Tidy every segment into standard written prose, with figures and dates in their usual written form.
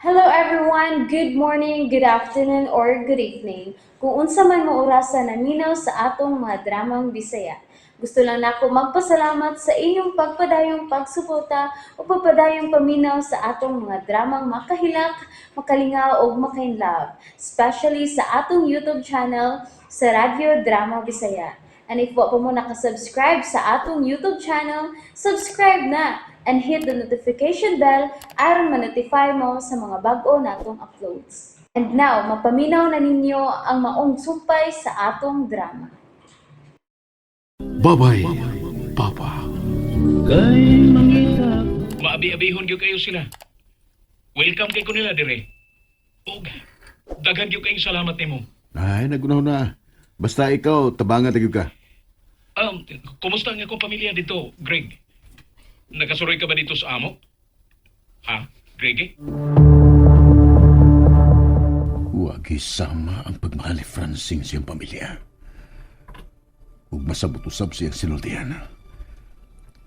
Hello everyone! Good morning, good afternoon, or good evening. Kung unsa man mo orasa naminaw sa atong mga dramang Bisaya. Gusto lang nako magpasalamat sa inyong pagpadayong pagsuporta o pagpadayong paminaw sa atong mga dramang makahilak, makalingaw ug makainlove, especially sa atong YouTube channel sa Radyo Drama Bisaya. And if wa pa mo nakasubscribe sa atong YouTube channel, subscribe na and hit the notification bell aron ma-notify mo sa mga bag-o natong uploads. And now, mapaminaw na ninyo ang maong sumpay sa atong drama. Babay, Papa. Maabi-abihon gyud kayo sila. Welcome kay ko nila dire. Ug daghan gyud kayong salamat nimo. Ay, nagunaw na. Basta ikaw, tabangan tayo ka. Kumusta ang akong pamilya dito, Greg? Nakasuroy ka ba dito sa amo? Ha, Greg? Eh? Huwag isama ang pagmahal ni Francine sa iyang pamilya. Ug masabot usab siyang sinultihan.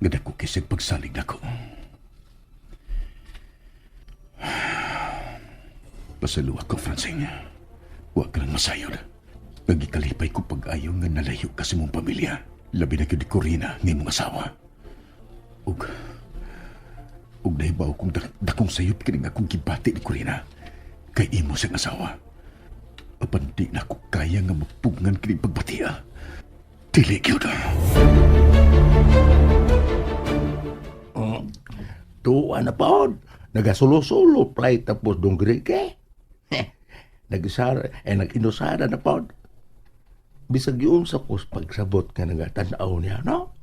Nga dako kisig pagsalig nako. Pasaluwa ko, Francine. Huwag ka lang masayod. Nagikalipay ko pag-ayaw nga nalayo ka sa imong pamilya. Labi na gyud ni Corina nga imong asawa. Ug nahibaw kong dakong sayop kining akong gibati ni Corina kay imo siyang asawa. Apan di na ko kaya nga mapugngan kining pagbatia. Dili gyud. Tuwa na pod. Nagasulo-sulo, play tapos dong Greke. Nagisara, eh, nag-inusara na pod. Bisag yun sa kus pagsabot nga nagatanaw niya, no?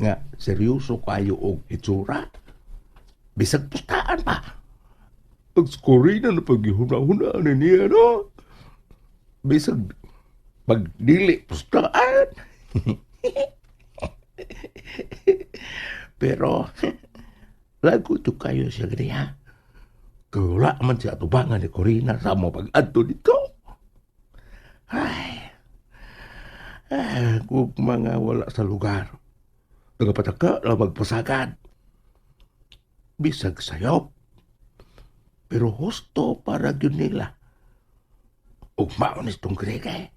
Nga, seryoso kayo og itsura. Bisag pustaan pa. Ang skorina na paghihuna-huna na niya, no? Bisag pagdili pustaan. Pero, lago to kayo siya ganiya. Kaya wala man siya atubangan ni Corina sa mo pag-adto dito. Ay, ay, kung mga wala sa lugar. Nagapataka lang magpasagad. Bisag sayop. Pero husto para yun nila. Ug maon itong Grega.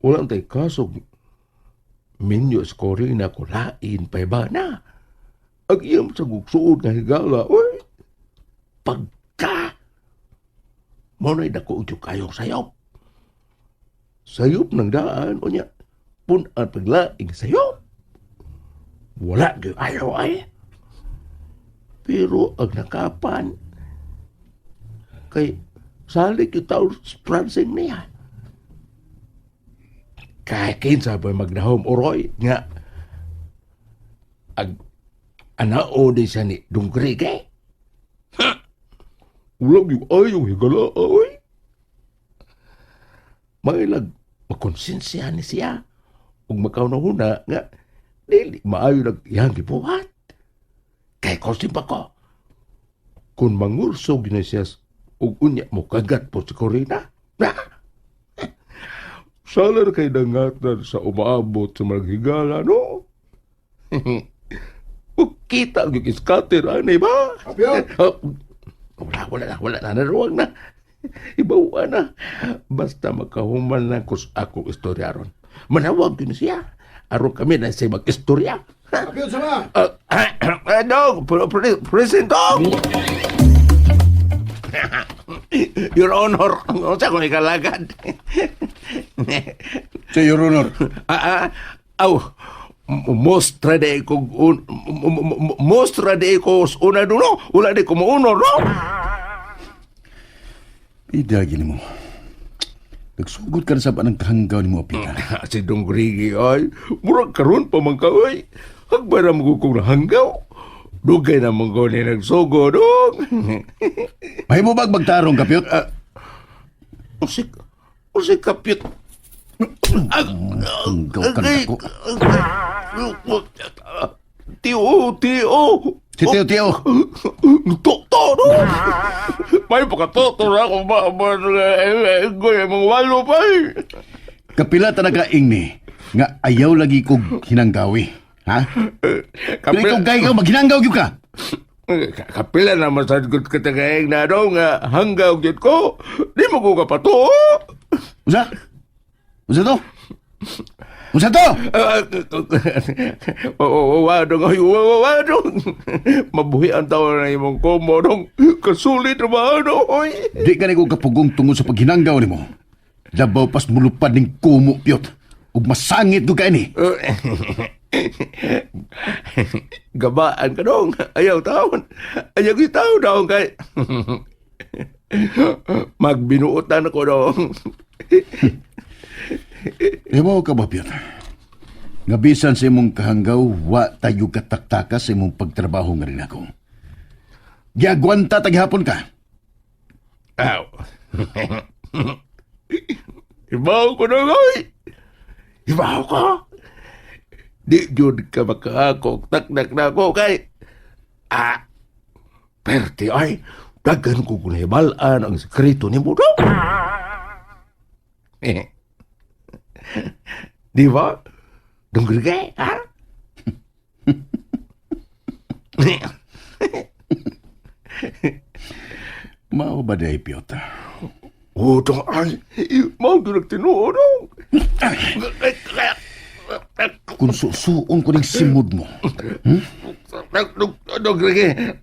Walang tay kaso minyo sa Corina ko lain pa iba na. Ang iyam sa gugsuod nga higala, uy, pagka, mo na'y dako ug kayong sayop. Sayop ng daan, o niya, pun-an paglaing sayop. Wala gyud ayaw ay. Pero ang nakapan, kay salig yung taon pransing niya. Kay kinsa ba magnahom oroy nga ag anao di siya ni Dunggrige. Ha! Ulang yung ayaw higala, oy. Mailag, makonsensya ni siya. Ug makaunahuna nga, dili maayo nag iyang gibuhat. Kay konsim pa ko. Kung mangursog na siya, ug unya mo kagat po si Corina. Na! Sala na kay dangatan sa umaabot sa mga higala, no? Ug kita ang iskater, ani ba? Wala, wala na, wala na, naruwag na. Ibawa na. Basta makahuman lang ko sa akong istorya ron. Manawag yun siya. Aron kami na siya mag-istorya. Apil sama! Dog, present dog! Your Honor, unsa ko ikalagad? Sa Your Honor. Aw, mostra de ko un, mostra de ko una duno, wala de ko mo honor, no? Pida gini mo. Nagsugod ka na sa ng kahanggaw ni mo, Apita. Si Dong Grigi ay, murag karon pa man ka oy. Hagbay ra mo kong nahanggaw. Dugay na man ko ni nagsugo, dong. Mahimo bag magtarong, Kapyot? Usik, usik kapit. Hanggaw ka na ako. Tiyo, tiyo. Si Teo, Teo. Toto, no? May pagkatoto na ako ba, ba, eh, mga walo pa eh. Kapila talaga ingni nga ayaw lagi kog hinanggawi. Ha? Pero ikaw gay ka, maghinanggaw gyud ka. Kapila na sad gud katagaeng na dong nga hanggaw gyud ko. Di mo ko kapatuo. Unsa? Unsa to? Unsa to? Wa dong, ay, wa dong. Mabuhi ang tawo na imong kumo dong. Kasulit ra ba dong, oy. Di ka ko kapugong tungod sa paghinanggaw nimo. Labaw pas mulupad ning kumo, Piyot. Ug masangit ko kaini. Gabaan ka dong. Ayaw taon. Ayaw ko tao dong kay. Magbinuotan ako dong. Ibaw ka ba, Piyot? Nga bisan sa imong kahanggaw, wa tayo kataktaka sa imong pagtrabaho nga rin ako. Giagwanta taghapon ka. Aw. Ibaw ko dong, oy. Ibaw ko. Di jud ka makaakok. Takdak na ako kay. Ah. Perte ay. Daghan ko kunahibalaan ang sekreto ni mo dong. Eh. Di ba? Dong Grigay, ha? Mao ba day, Piyot? Oh, dong ay. Mao gyud ang tinuod dong. Kung susuon ko ning simod mo, Dong dong Grigay.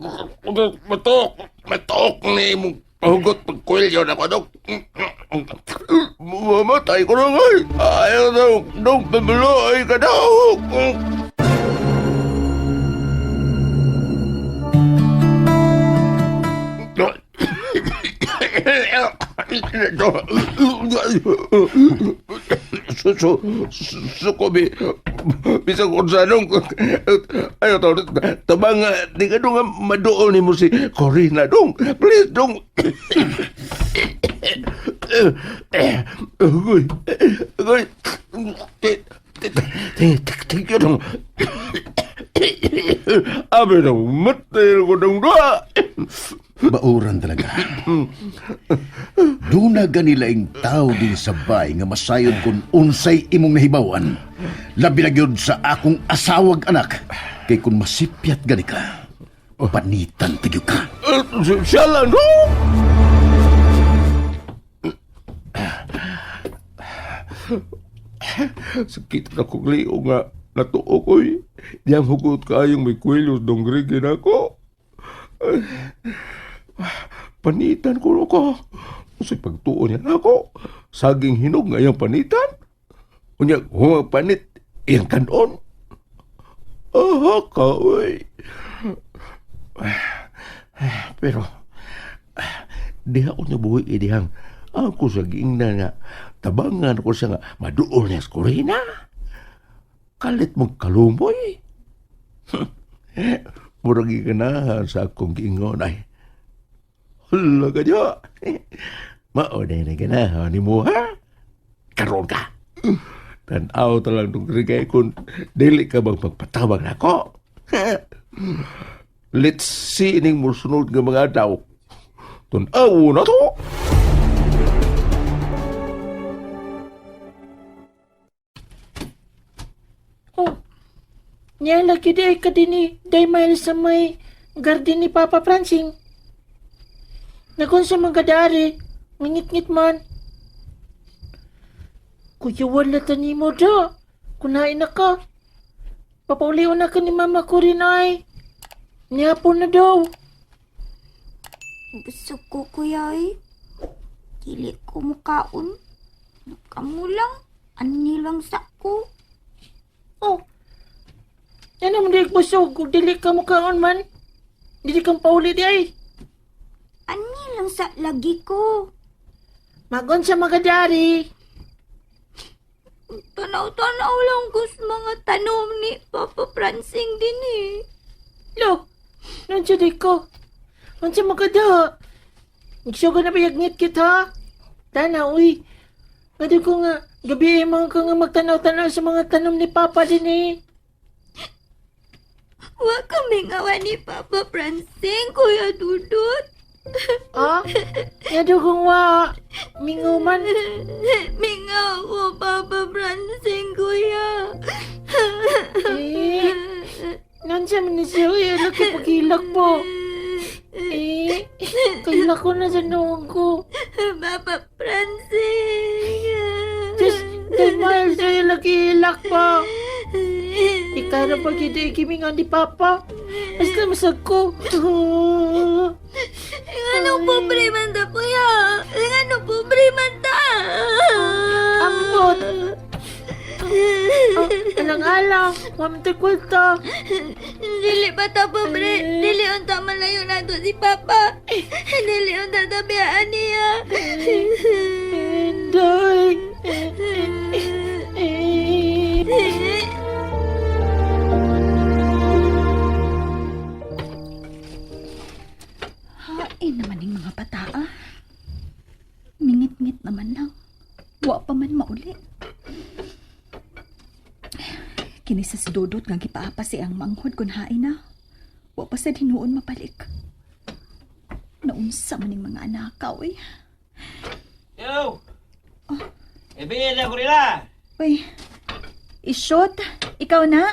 Matok, matok ni imong pahugot pagkwelyo na ko dong. Mamatay ko na ay. Ayaw dong, dong pabalo ay ka dong. Su suko bi bisag unsa dong. Ayo to tabang di ka dong maduol nimo si Corina dong. Please dong. Uy. Uy. Thank you dong. Abi dong matay ko dong doa. Bauran talaga. Doon na ganilaing tao din sa bay nga masayod kung unsay imong nahibawan. Labi na gyud sa akong asawag anak. Kay kung masipyat gani ka, panitan tayo ka. Siya lang dong. Sakit na kong lio nga natuo ko'y. Diyang hugot kaayong may kwelyos dong rigin ako. Panitan ko ko. Usay pagtuo niya nako. Saging hinog nga iyang panitan. Unya, humang panit, iyang kanon. Aha ka, uy. Pero, diha ko niya buhi, eh, dihang ako sa giingnan nga, tabangan ko siya nga, maduol niya sa Corina. Kalit mong kalumoy. Murag ganahan sa akong giingon ay. Hala ka niya. Mao na yung ganahan ni mo, ha? Karoon ka. Tanaw talang tong rigay kung dili ka bang magpatawag na ako. Let's see ining musunod nga mga daw. Tanaw na to. Oh, niya lagi di ay kadini, day mahal sa may garden ni Papa Francing. Nakon sa mga dari, ngingit-ngit man. Kuya, wala tani mo da. Kunain na ka. Papauliw na ka ni Mama ko rin ay. Nihapon na daw. Busog ko, kuya eh. Dili ko mukaon. Kamu lang. Ani lang sa ko. Oh, yan ang di busog. Kung dili ka mukaon man, dili kang pauli di ay. Ani lang sa lagi ko. Magon sa mga dari. Tanaw-tanaw lang ko sa mga tanom ni Papa Francing din eh. Lo, nandiyan di ko. Nandiyan maganda. Nagsugo na bayag kita. Tana, uy. Ngadi ko nga, gabi eh, mga ka nga magtanaw-tanaw sa mga tanom ni Papa din eh. Wa kami ngawa ni Papa Francing, Kuya Dudut. Ah? Ngadi ko nga, mingaw man. Mingaw ko, Papa Francing, Kuya. Eh, Nandiyan man ni siya, uy, alak kay pagilak po. Eh, kailak ko na sa noong ko. Papa Francine. Diyos, kay Miles, ay alak ilak pa. Ikaw na pag hindi ikimingan ni Papa. Basta masag ko. Ngano pobre man ta, kuya? Ngano pobre man ta? Ambot. Oh, alang-alang, wamte kwenta. Dili ba ta pobre? Dili unta malayo nato si Papa. Dili unta tabiyaan niya. Inday. Eh, Hain naman yung mga bataa. Mingit-ngit naman lang. Wa pa man mauli. Kini sa si Dudot nga gipaapa si ang manghod kun hain na. Wa pa sa hinuon mapalik. Naunsa man ning mga anakaw eh. Yo! Ibigay na ko nila! Uy, Ishot, ikaw na?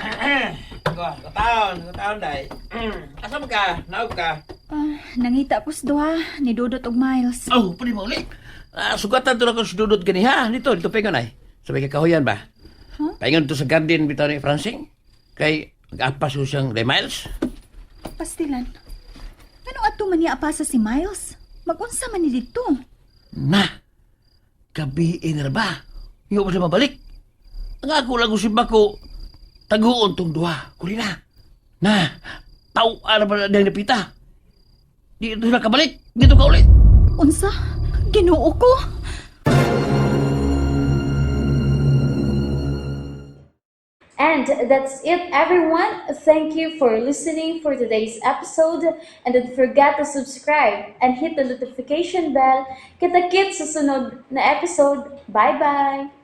Kataon, kataon day. Asa man ka? Naog ka? Ah, nangita ko sa duha ni Dudot og Miles. Oh, pwede mo ulit. Ah, sugatan to na ko sa dudot gani ha. Dito, dito pengon ay. Sa may kakahuyan ba? Huh? Paingon to sa garden bitaw ni Francing. Kay mag-apas ko siyang 3 miles. Pastilan. Ano ato man niya apasa si Miles? Magunsa man ni dito? Na! Gabi na ba? Iyo pa siya mabalik. Ang ako lang ko ko, taguon tong duha. Kuli na. Na, tao na ba na napita? Dito sila kabalik. Dito ka ulit. Unsa? Ginoo ko? And that's it, everyone. Thank you for listening for today's episode. And don't forget to subscribe and hit the notification bell. Kita-kits sa sunod na episode. Bye-bye!